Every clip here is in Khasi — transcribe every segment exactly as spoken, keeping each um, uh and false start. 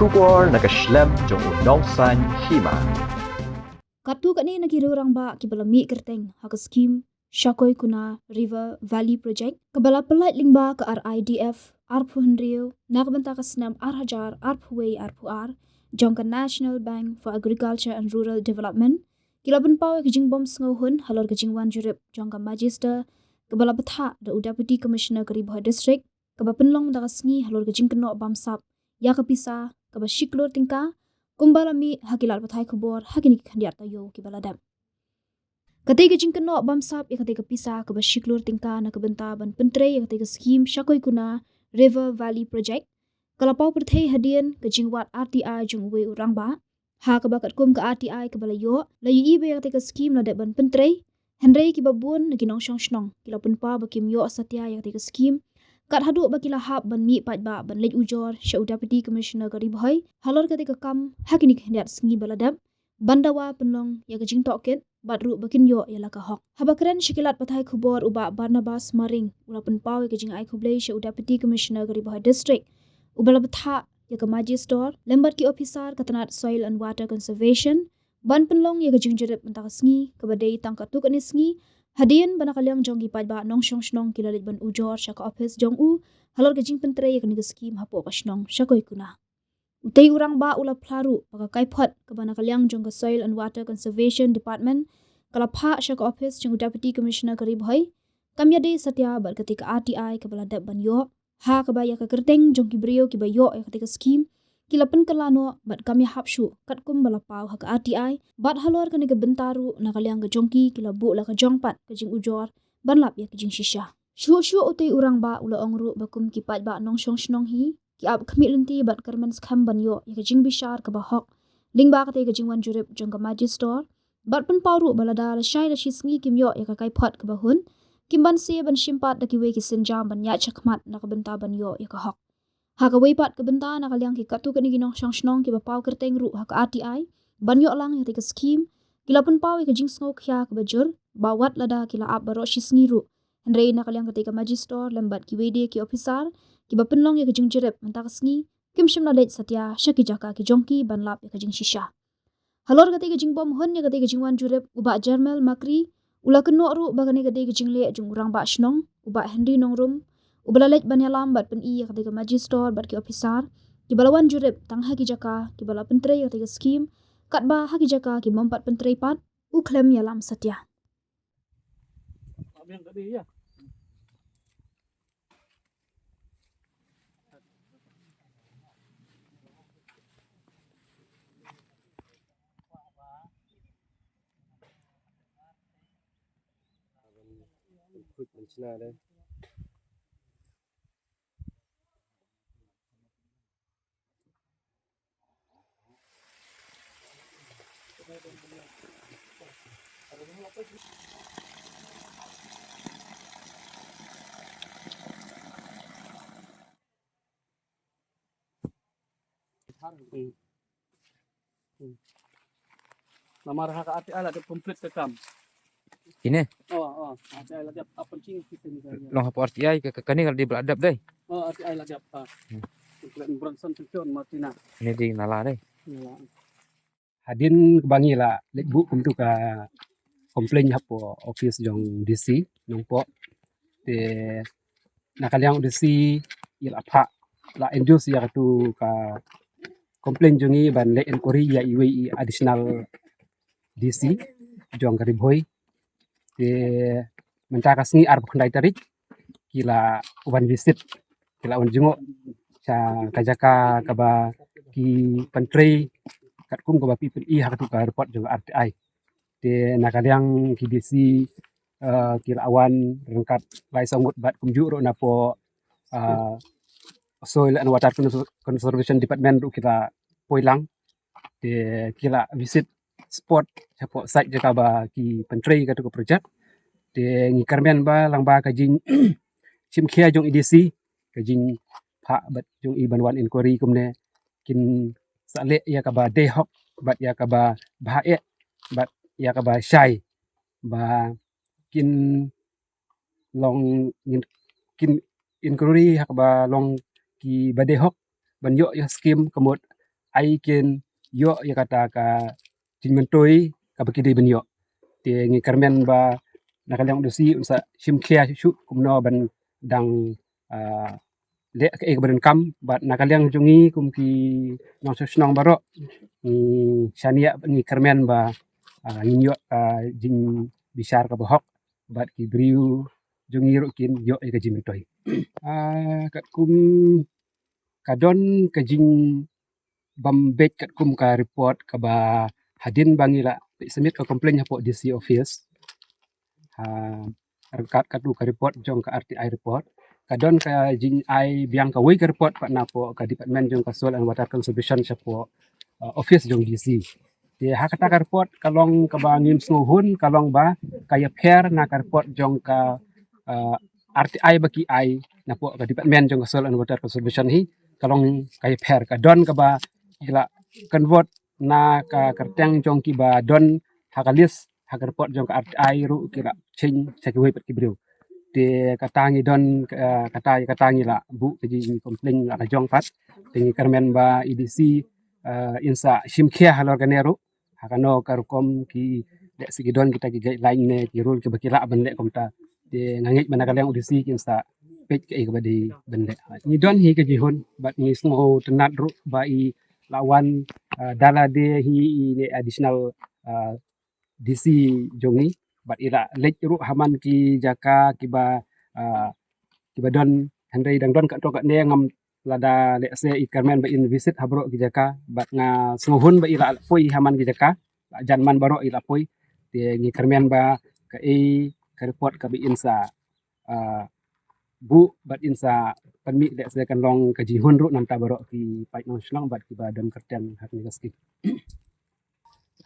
Khubor na ka shlem jong u Nongsaiñ Hima. Katto katne na ki rangbah kiba la mih kyrteng ha ka skhim Shakoi Kuna River Valley Project, kaba la pyllait lyngba ka R I D F arphew hynriew na ka bynta ka snem ar hajar arphew wei arphew ar jong ka National Bank for Agriculture and Rural Development, ki la pynpaw ïa ka jingbym sngewhun halor ka jingwan jurip jong ka Magister, kaba la bthah da u Deputy Commissioner ka Ri Bhoi District, kaba pynlong da ka sngi halor ka jingkynnoh bamsap ïa ka pisa kaba shi klur tyngka, kumba la mih ha ki lad pathai khubor ha kine ki khyndiat taïew kiba la dep. Katei ka jingkynnoh bamsap ïa katei ka pisa kaba shi klur tyngka na ka bynta ban pyntrei ïa katei ka skhim Shakoi Kuna River Valley Project, ka la paw pyrthei hadien ka jingwad R T I jong uwei u rangbah, ha kaba katkum ka R T I kaba la ïoh, la ïohi ba ïa katei ka skhim la dep ban pyntrei, hynrei kiba bun na ki nongshong shnong ki la pynpaw ba kim ïoh satia ïa katei ka skhim, kat haduh ba ki la hap ban mih paidbah ban leit ujor sha u Deputy Commissioner ka Ri Bhoi halor katei ka kam ha kine ki khyndiat sngi ba la dep, ban dawa pynlong ïa ka jingtohkit, bad ruh ba kin ïoh ïa la ka hok. Haba kren sha ki lad pathai khubor, u Bah Barnabas Maring u la pynpaw ïa ka jingai khublei sha u Deputy Commissioner ka Ri Bhoi District, uba la bthah ïa ka Magister lem bad ki ophisar ka tnat Soil and Water Conservation ban pynlong ïa ka jingjurip mynta ka sngi, kaba dei tang katto katne sngi, hadien ba na ka liang jong ki paidbah nongshong shnong ki la leit ban ujor sha ka ophis jong u halor ka jingpyntrei ïa kane ka skhim hapoh ka shnong Shakoi Kuna. Utei u rangbah u la phla ruh ba ka kaiphod kaba na ka liang jong ka Soil and Water Conservation Department ka la phah sha ka ophis jong u Deputy Commissioner ka Ri Bhoi kam ïadei satia bad katei ka R T I kaba la dep ban ïoh, ha kaba ïa ka kyrteng jong ki briew kiba ïoh ïa katei ka skhim ki la pynkylla noh bad kam ïahap shuh, katkum ba la paw ha ka R T I, bad halor kane ka bynta ruh na ka liang ka jong ki ki la buh la ka jong pat ka jingujor ban lap ïa ka jingshisha. Shuh shuh utei u rangbah u la ong ruh ba kum ki paidbah nongshong shnong hi, ki ap khmih lynti bad kyrmen skhem ban ïoh ïa ka jingbishar kaba hok lyngba katei ka jingwan jurip jong ka Magister, bad pynpaw ruh ba lada la shai la shi sngi kim ïoh ïa ka kaiphod kaba hun, kim banse ban shim pat da kiwei ki sienjam ban ïaid shakhmat na ka bynta ban ïoh ïa ka hok. Ha kawei pat ka bynta, na ka liang ki katto katne ki nongshong shnong kiba paw kyrteng ruh ha ka R T I ban ïoh lang ïa katei ka skhim, ki la pynpaw ïa ka jingsngewkhia kaba jur ba wat lada ki la ap baroh shi sngi ruh, hynrei na ka liang katei ka Magister lem bad kiwei de ki ophisar kiba pynlong ïa ka jingjurip mynta ka sngi, kim shym la leit satia sha ki jaka ki jong ki ban lap ïa ka jingshisha. Halor katei ka jingbym hun ïa katei ka jingwan jurip, u Bah Jermel Makri u la kynnoh ruh ba kane ka dei ka jingleh jong u rangbah shnong, u Bah Henry Nongrum, uba la leit ban ïalam bad pyni ïa katei ka Magister bad ki ophisar kiba la wan jurip tang ha ki jaka kiba la pyntrei ïa katei ka skhim, katba ha ki jaka ki bym pat pyntrei pat, u khlem ïalam satia. Hmm. Hmm. Namar ha ka R T I la dep complete ka kam. Ine? Oh, oh, R T I la dep, apa ching kita ni ka. Long hapoh R T I ka, ka, kane ka dei ba la dep dei. Oh, R T I la dep, ha. Hmm. Complete Bronson Station Martina. Ine dei nala dei. Nala. Hadien kaba ngi la leit buh kumtu ka complain hapoh office jong D C Nongpoh. Te na ka liang D C i la phah, la induce ïa katu ka complain jong ngi ban leh inquiry ïa iwei i additional D C jong ka Ri Bhoi. Te mynta ka sngi arphew khyndai tarik ki la wan visit, ki la wan jngoh sha ka jaka kaba ki pyntrei katkum kaba phi pyni ha katu ka report jong ka R T I. Te na ka liang ki D C, eh, ki la wan ryngkat lai saw ngut bad kumjuh ruh napoh, eh, Soil and Water Conser-, Conservation Department ruh ki la poi lang. Te ki la visit spot hapoh site jaka ba ki pyntrei katu ka project. Te ngi kyrmen ba lang ba ka jingshim khia jong i D C, ka jingphah bad jong i ban wan inquiry kumne, kin sa leh ïa kaba dei hok bad ïa kaba bha eh bad ïa kaba shai, ba kin long ngin, kin inquiry ha kaba long kiba dei hok ban ïoh ïa skim ka mut ai kin ïoh ïa kata ka jingmyntoi kaba ki dei ban ïoh. Te ngi kyrmen ba na ka liang u DC un sa shim khia shuh shuh kumno ban dang, ah, leh kaei kaba donkam, bad na ka liang jong ngi kum ki nongshong shnong baroh ngi shaniah, ngi kyrmen ba, ah, ngin ïoh, ah, jingbishar kaba hok, bad ki briew jong ngi ruh kin ïoh ïa ka jingmyntoi. Ah, katkum ka don ka jing bym beit katkum ka report kaba hadien ba ngi la submit ka complaint hapoh DC office. Ha, ryngkat katto ka report jong ka RTI report, ka don ka jingai biang kawei ka report pat napoh ka department jong ka Soil and Water Conservation shapoh, uh, office jong DC. Te ha kata ka report ka long kaba ngim sngewhun, ka long ba ka ïapher na ka report jong ka, uh, RTI ba ki ai napoh ka department jong ka Soil and Water Conservation hi, ka long ka ïapher, ka don kaba ki la convert na ka kyrteng jong kiba don ha ka list ha ka report jong ka RTI ruh ki la change sha kiwei pat ki briew. Te kata ngi don, eh, kata, kata ngi la buh ka jingcomplain la ka jong pat. Te ngi kyrmen ba i DC, eh, in sa shim khia halor kane ruh. Ha kano ka rukom ki leh shi ki don kita ki guideline ne ki rule kiba ki lah ban leh kumta. Te nga ngeit ba na ka liang u DC kin sa peit kaei kaba dei ban leh. Ngi don hi ka jinghun bad ngi sngewtynnat ruh ba i la wan, ah, da lade hi i ne additional, ah, DC jong ngi bad i la leit ruh ha man ki jaka kiba, ah, kiba don, hynrei dang don katto katne ngam, lada lehse i kyrmen ba in visit ha baroh ki jaka bad nga sngewhun ba i la poi ha man ki jaka, la jan man baroh i la poi. Te ngi kyrmen ba kaei ka report kaba in sa, ah, buh bad in sa pynmih lehse kan long ka jinghun ruh na ka bynta baroh ki paid nongshong shnong bad kiba don kyrteng ha kane ka skim.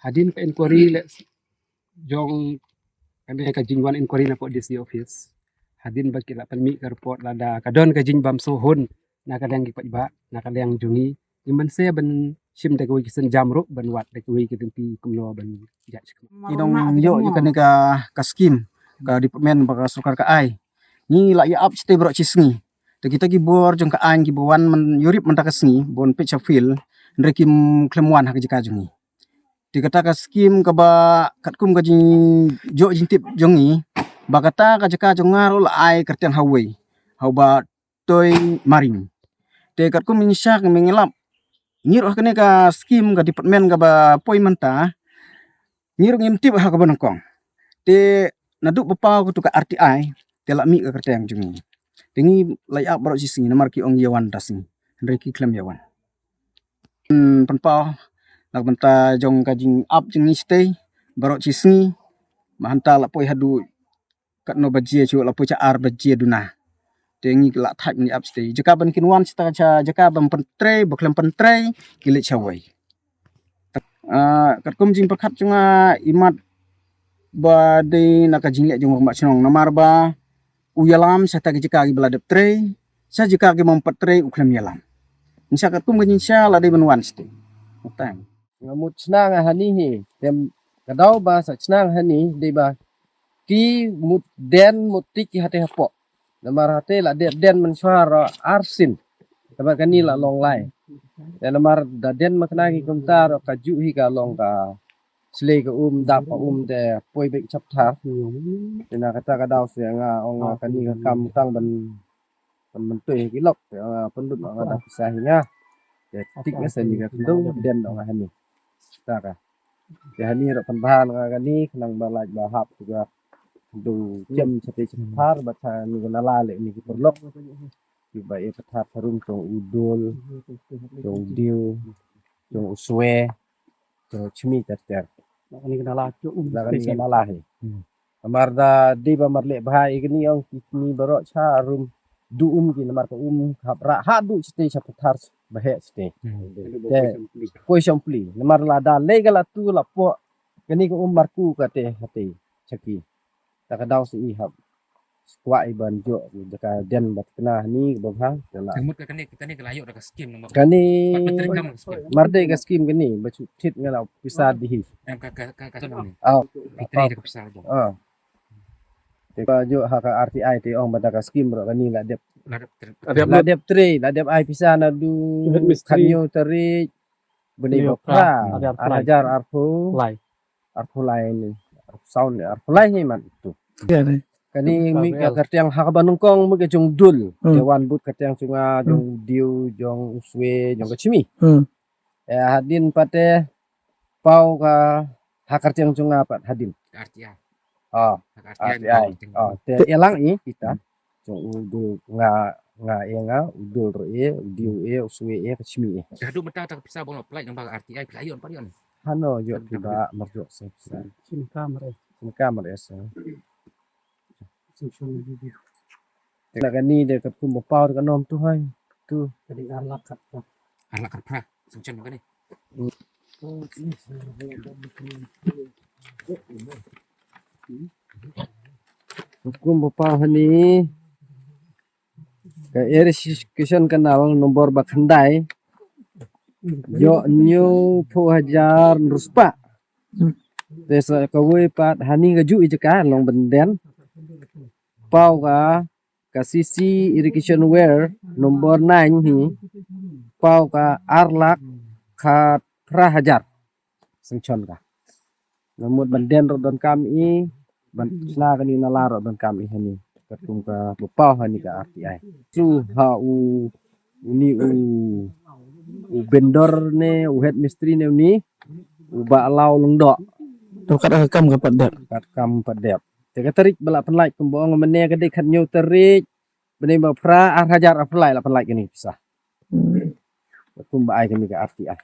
Hadien ka inquiry leh jong kane ka jingwan inquiry napoh DC office, hadien ba ki la pynmih ka report, lada ka don ka jingbymsngewhun na ka liang ki paidbah, na ka liang jong ngi, ngi mynshwa ban shim da kawei ki sienjam ruh ban wad da kawei ki lynti kumno ban judge. Ki dang ïoh ïa kane ka, ka skim ka department ba ka sorkar ka ai. Ngi la ïa ap shatei baroh shi sngi. Te kita ki bor jong ka aiñ kiba wan man ïurip mynta ka sngi ban peit sha field, hynrei kim khlem wan ha ka jaka jong ngi. Te kata ka skim kaba katkum ka jingïoh jingtip jong ngi, ba kata ka jaka jong nga ruh la ai kyrteng ha uwei, ha u Bah Toi Maring. Te katkum ngi sha ka me ngi lap, ngi ruh ha kane ka skim ka department kaba poi mynta, ngi ruh ngim tip ha kaba nyngkong. Te naduh ba paw katu ka RTI te la mih ka kyrteng jong ngi. Te ngi la ïa ap baroh shi sngi namar ki ong ïa wan da sngi, hynrei ki khlem ïa wan. Hmm, pynpaw na ka bynta jong ka jingap jong ngi shatei baroh shi sngi. Mynta la poi haduh katno baje, shu la poi sha ar baje duna. Te ngi la thait ban ïa ap shatei. Jaka ban kin wan sha jaka ban pyntrei, ba khlem pyntrei, ki leit sha wei. Ah, katkum jingpyrkhat jong nga, imat ba dei na ka jingleh jong u rangbah shnong namar ba u ïalam sha ta ki jaka kiba la dep trei, sha jaka kiba ym pat trei u khlem ïalam. Ngi sha katkum ka jingsha la dei ban wan shatei. Tang. Nga mut shna nga hani hi. Te ka daw ba sa shna nga hani dei ba ki mut den mut tik ki hatei hapoh. Namar hatei la dep den mynshuwa ruh arsien. Te ba kani la long lai. Te namar da den ma kane ki kumta ruh kajuh hi ka long ka shlei ka um, dap ka um te poi beit sha pthar. Te na kata ka daw sa nga ong nga kani ka kam tang ban, ban myntoi ki lok. Te nga pynlut nga da pisa hi nga. Te tik nga sa ni ka khyndew den nga hani. Kata ka. Te hani ruh pynbha nga kani khnang ba lait ba hap tu ka khyndew jem shatei sha pthar bad sha ni ka nala leh ni ki paralok. Kiba e pthar tharum jong u Dol, jong u Diew, jong u Swe, jong u Chmi ter ter. La kani ka nala jong u. La kani ka nala hi. Hmm. Namar da dei ba mar leh bha ïa kani ong kini baroh sha rum du um ki namar ka um hap rah haduh shatei sha pthar ba heh shatei. Hmm. Te poi shampli. Namar lada lei ka la tu la poh kani ka um marku kate hatei sha ki. Ta ka daw sa i hap. Skwah i ban jok jaka den ba tikna hani ba bha. Te la. Ka mut ka kane, kane ka la ïoh da ka skim namar. Kane. Ba, ba trei kam da ka skim. Mar dei ka skim kane ba shu thied nga la pisa di hi. Em ka, ka, ka, ka skim ni. Ah. Ki trei da ka pisa ba. Ah. Te ka jok ha ka RTI te ong ba da ka skim ruh kane la dep. La dep trei. La dep trei, la dep ai pisa naduh. Head mistri. Khanyo tarik. Bnai Bnai Baphra, Baphra, ar hajar arphew lai. Ar hajar arphew lai. Arphew lai ni. Arphew saw ni, arphew lai ni mat tu. Kane mih ka kyrteng ha kaba nyngkong mih ka jong u Dul. Hmm. Te wan bud kyrteng jong nga, jong u Diu, jong u Swe, jong ka Chmi. Hmm. Eh, hadien pat te paw ka ha kyrteng jong nga pat hadien. Ka R T I. Ah, ka R T I. Ah, te ïalang i kita. Jong u Dul nga, nga e nga, u Dul re e, u Diu e, u Swe e, ka Chmi e. Ka haduh mynta ta ka pisa ba nga apply nang ba ka R T I, phi la ïoh pat ïoh ne? Hano ïoh phi ba marjok sa pisa. Shin kamre. Shin kamre sa. Shin shin video. Te na kane de katkum ba paw ka nom tu hai. Tu. Ka dei ar lak khatphra. Ar lak khatphra. Sngewsih ma kane. Katkum ba paw hani. Ka irrigation canal nombor ba khyndai. Ïoh hynñiewphew hajar hynriew spah. Te sa kawei pat hani ka juh i jaka Long Benden. Paw ka ka C C irrigation well nombor nine hi. Paw ka ar lak khatphra hajar. Sngewsih ka. Namut ban den ruh donkam i, ban sla kane nala ruh donkam i hani. Katkum ka ba paw hani ka R T I. Su ha u, uni u, u vendor ne, u head mistri ne uni, u Bah Law Lyngdoh. To kat ka kam ka pat dep. Kat kam pat dep. Te ka tarik ba la pynlait kumba ong mynne ka dei khathynñiew tarik, bnai Baphra, ar hajar arphew lai la pynlait kane pisa. Hmm. Kumba ai kane ka R T I.